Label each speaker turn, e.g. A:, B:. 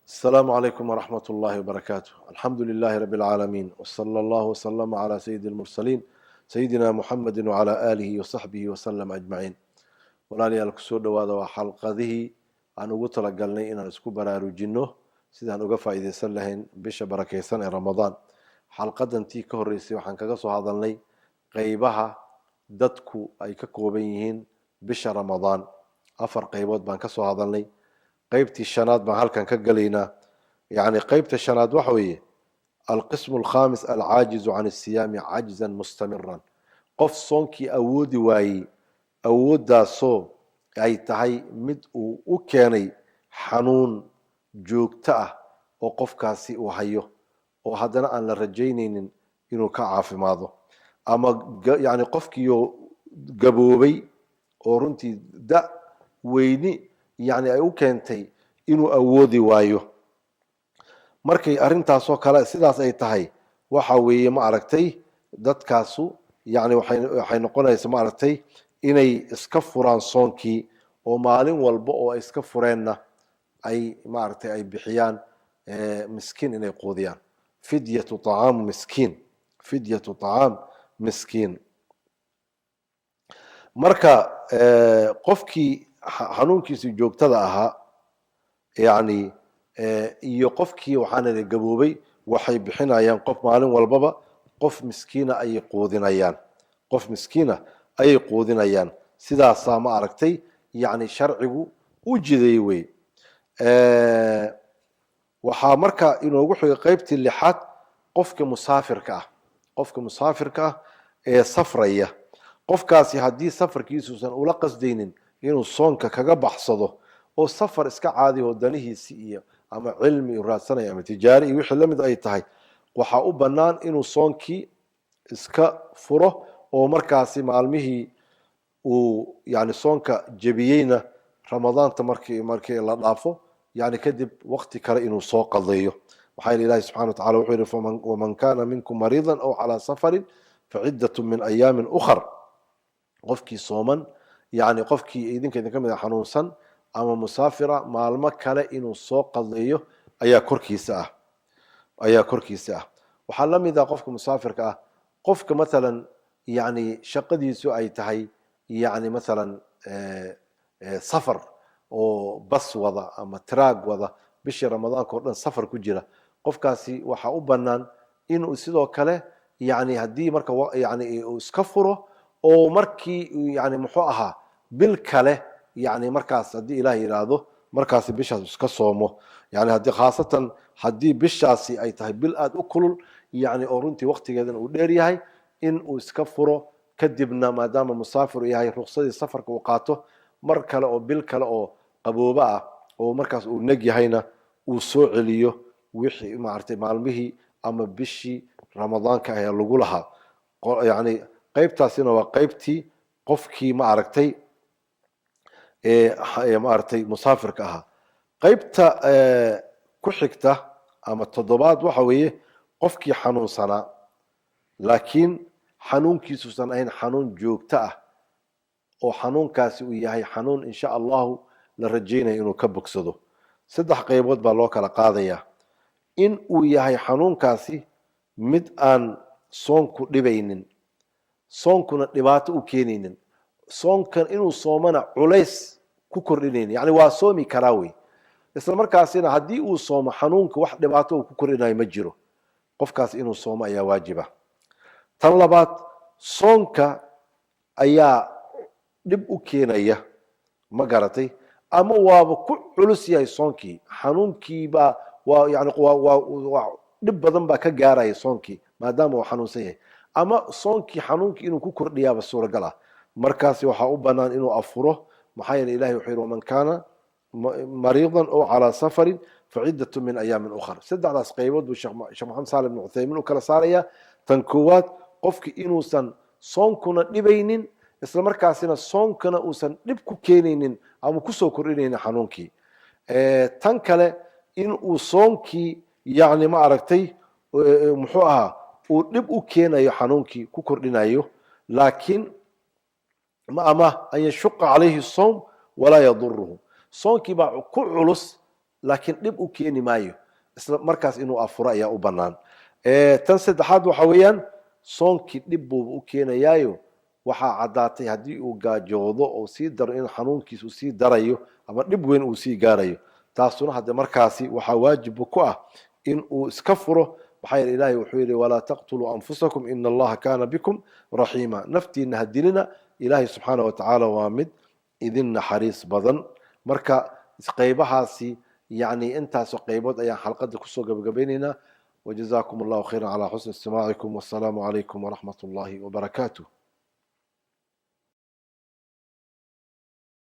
A: السلام عليكم ورحمة الله وبركاته. الحمد لله رب العالمين، وصلى الله وسلم على سيد المرسلين سيدنا محمد وعلى آله وصحبه وسلم أجمعين. Walaalayaal, kusoo dhawaada. Waa xalqadihii aan ugu talagalnay inaan isku baraarujino sidaan uga faa'iidaysan lahayn bisha barakaysan ee Ramadaan. Xalqadantii ka horreysay waxaan kaga soo hadalnay qeybaha dadku ay ka kooban yihiin bisha Ramadaan. Afar qaybood baan ka soo hadalnay. Qeybtii shanaad baan halkan ka gelaynaa. Yacni qeybta shanaad waxa weeye alqismu alkhamis, alcaajizu can asiyaami cajzan mustamiran, qof soonkii awoodi waayey, awooddaasoo ay tahay mid uu u keenay xanuun joogto ah oo qofkaasi uu hayo, oo haddana aan la rajaynaynin inuu ka caafimaado, ama yani qofkiioo gaboobay oo runtii da weyni yani ay u keentay inuu awoodi waayo. Markay arrintaasoo kale sidaas ay tahay, waxa weeye, ma aragtay, dadkaasu yani waxay noqonaysa, ma aragtay, inay iska furaan soonkii, oo maalin walba oo ay iska fureenna ay, maaragtay, ay bixiyaan miskiin inay quudiyaan, fidyatu طacaamu miskiin, fidyatu طacaam miskiin. Marka qofkii xanuunkiisii joogtada ahaa yani iyo qofkii waxaana gaboobay, waxay bixinayaan qof maalin walbaba qof miskiina ayay quudinayaan, qof miskiina ayay quudinayaan. Sidaasaa, ma aragtay, yani sharcigu u jiday wey. Waxaa marka inoogu xigay qeybtii lixaad, qofka musaafirka ah, qofka musaafirka ah ee safraya. Qofkaasi haddii safarkiisuusan ula qasdaynin inuu soonka kaga baxsado, oo safar iska caadiho danihiisi iyo ama cilmi uu raadsanaya ama tijaari iyo wixii lamid ay tahay, waxaa u bannaan inuu soonkii iska furo, oo markaasi maalmihii uu yani soonka jebiyeyna Ramadaanta markii la dhaafo, yani kadib waqti kale inuu soo qadeeyo. Maxaa yeele Ilahi subxana wa tacala wuxuu yihi: "Waman kana minkum mariidan aw calaa safarin faciddat min ayaamin ukhar." Qofkii sooman, yani qofkii idinka mid a xanuunsan ama musaafira, maalmo kale inuu soo qadeeyo ayaa korkiisa ah, ayaa korkiisa ah. Waxaa la mid ah qofka musaafirka ah qofka mathalan yani shaqadiisu ay tahay yani mathalan safar, oo bas wada ama traag wada, bishii Ramadaanka o dhan safar ku jira. Qofkaasi waxaa u bannaan inuu sidoo kale yani haddii marka yani uu iska furo, oo markii yani muxuu ahaa bil kale, yani markaas haddii Ilaah yidhaahdo, markaasi bishaas iska soomo. Yani haddii khaasatan haddii bishaasi ay tahay bil aada u kulul, yani oo runtii waqtigeedana uu dheer yahay, in uu iska furo, kadibna maadaama musaafir uu yahay ruksadii safarka uu qaato, mar kale oo bil kale oo qaboobo ah oo markaas uu neg yahayna uu soo celiyo wixii, maaragtay, maalmihii ama bishii Ramadaanka ayaa lagu lahaa. Yani qeybtaasina waa qeybtii qofkii, ma aragtay, maaragtay, musaafirka ahaa. Qeybta ku xigta ama toddobaad waxa weeye qofkii xanuunsanaa, laakiin xanuunkiisuusan ahayn xanuun joogto ah, oo xanuunkaasi uu yahay xanuun insha Allahu la rajaynayo inuu ka bogsado. Saddex qaybood baa loo kala qaadayaa: in uu yahay xanuunkaasi mid aan soonku dhibaynin, soonkuna dhibaato u keenaynin, soonkan inuu soomana culays ku kordhinaynin, yani waa soomi karaa wey, isla markaasina haddii uu soomo xanuunka wax dhibaato uu ku kordhinayo ma jiro, qofkaas inuu soomo ayaa waajiba. Tan labaad, soonka ayaa dhib u keenaya, ma garatay, ama waaba ku culus yahay soonkii, xanuunkiibaa waa yani waa dhib badan baa ka gaaraya soonkii maadaama uu xanuunsan yahay, ama soonkii xanuunkii inuu ku kordhiyaaba suuragal ah. Markaasi waxaa u banaan inuu afuro. Maxaa yeele Ilahi wuxuu yihi: "Waman kaana mariidan ow calaa safarin faciddatu min ayaamin ukhar." Saddexdaas qaybood buu Sheekh Maxamed Salim ibn Cuthaymiin u kala saaraya. Tan koowaad, qofki inuusan soonkuna dhibaynin, isla markaasina soonkana uusan dhib ku keenaynin ama kusoo kordhinaynin xanuunkii. Tan kale, in uu soonkii yani, ma aragtay, muxuu ahaa, uu dhib u keenayo, xanuunkii ku kordhinayo, laakiin ama an yashuqa calayhi sowm walaa yaduruhu, soonkii baa ku culus. laakiin dhib u keeni maayo, isla markaas inuu afuro ayaa u bannaan. Tan saddexaad waxa weeyaan soonkii dhib buuba u keenayaayo. Waxaa caddaatay haddii uu gaajoodo oo sii daro in xanuunkiis uu sii darayo ama dhib weyn uu sii gaarayo. Taasuna hadde markaasi waxaa waajibba ku ah in uu iska furo. Maxaa yeele Ilaahay wuxuu yidhi: "Walaa taqtuluu anfusakum, ina Allaha kaana bikum raxiima." Naftiina ha dilina, Ilaahay subxaana wa tacaala waa mid idin naxariis badan. Marka qaybahaasi, yani intaasoo qaybood ayaan xalqada kusoo gabagabaynaynaa. Wajazaakum Allahu khayra calaa xusni istimaacikum, wassalaamu calaykum waraxmat Ullahi wabarakaatuh.